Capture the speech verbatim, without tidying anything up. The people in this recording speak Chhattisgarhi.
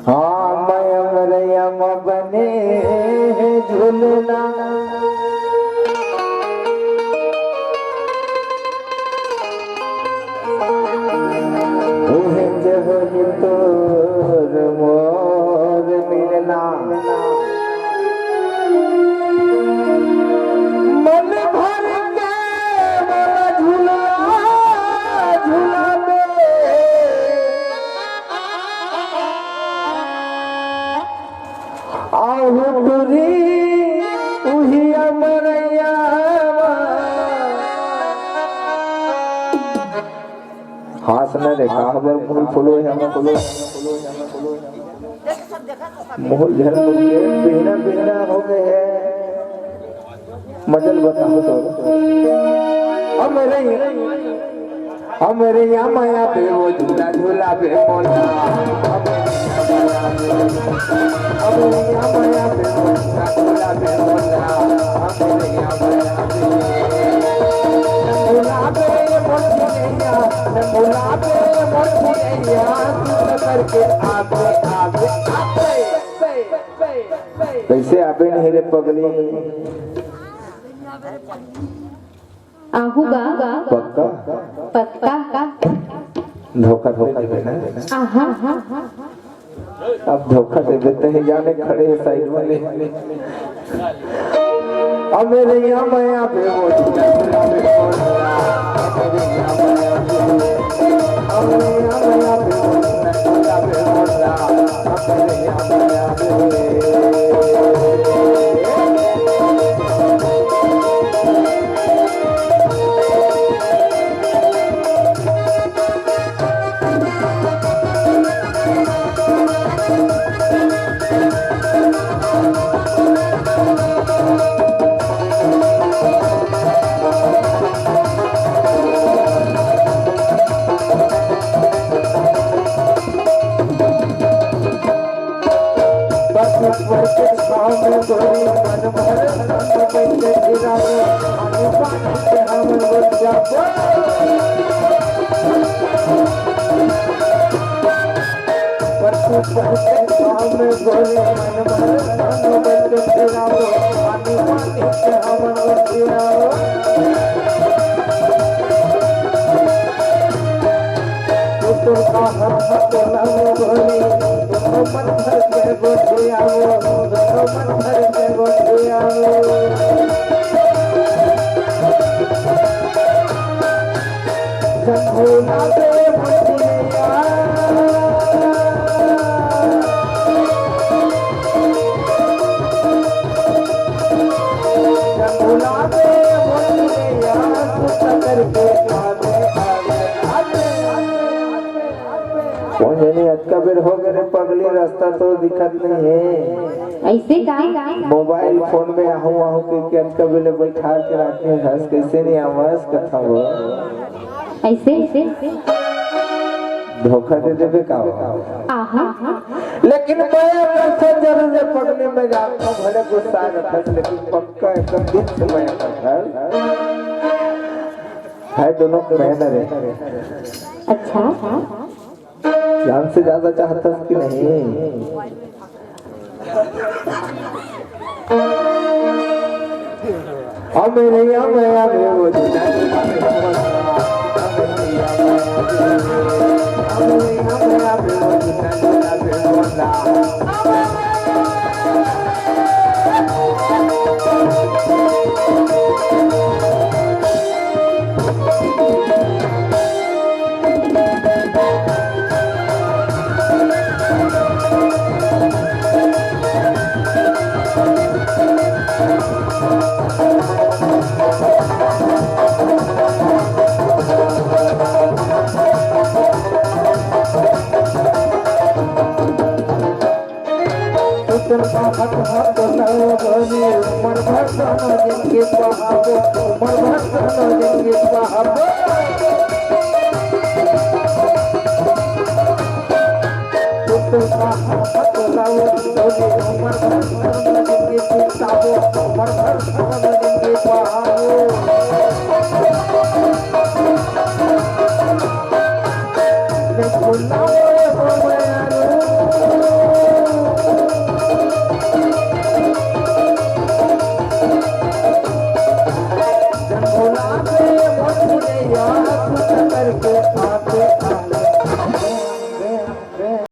हाँ, मैं अमरैया म बने हे झुलना। उहें जे होही तोर मोर मिलना। मन भर के मोला झुलना झुलाबे। आहू टुरी उही अमरैया। हाँस न रे, का हबर मुँह फुलो हे, मुँह फुलो हे। मुँह झन मुँह के बिहना बिहना हो गए हे। मजल बताओ तो। अमरैया, अमरैया मया पे वो झूला झूला बे मोला। अमरैया मया पे वो झूला झूला बे मोला। अमरैया मया पे झूला बे मोला, झूला बे मोला, तू करके आबे, आबे, आबे। कैसे आबे नहीं रे पगली? आहू गा। पक्का? पक्का। धोखा, धोखा देबे ना? आहा। अब धोखा देबे, तही जाने खड़े हे साइड वाले। अब मेरे यहाँ मया पे वो झूला झूला बे मोला। अब मेरे यहाँ मया पे, अब मेरे यहाँ मया पे वो झूला झूला बे मोला। कोन जनी अतका बेर हो गे रे पगली, रास्ता तो दिखत नहीं हे। ऐसे का? मोबाइल फोन में आहू आहू कहिके अतका बेर ले बैठा के राखे हस, कैसे नहीं आवस कथा वो? ऐसे, ऐसे। धोखा दे देबे का? आहा। लेकिन मया करथस जरूर रे पगली, मैं जानथों भले गुस्सा रखस, लेकिन पक्का एकदम दिल से मया करथस। है दोनों बहन रे। अच्छा। जान से ज्यादा चाहथस कि नहीं? सुतल बाहत हाथ लगोरी, उमर भर सोनो जिनगी पाबो, उमर भर सोनो जिनगी पाबो। सुतल बाहत लगोरी, उमर भर सोनो जिनगी पाबो, उमर भर सोनो जिनगी पाबो।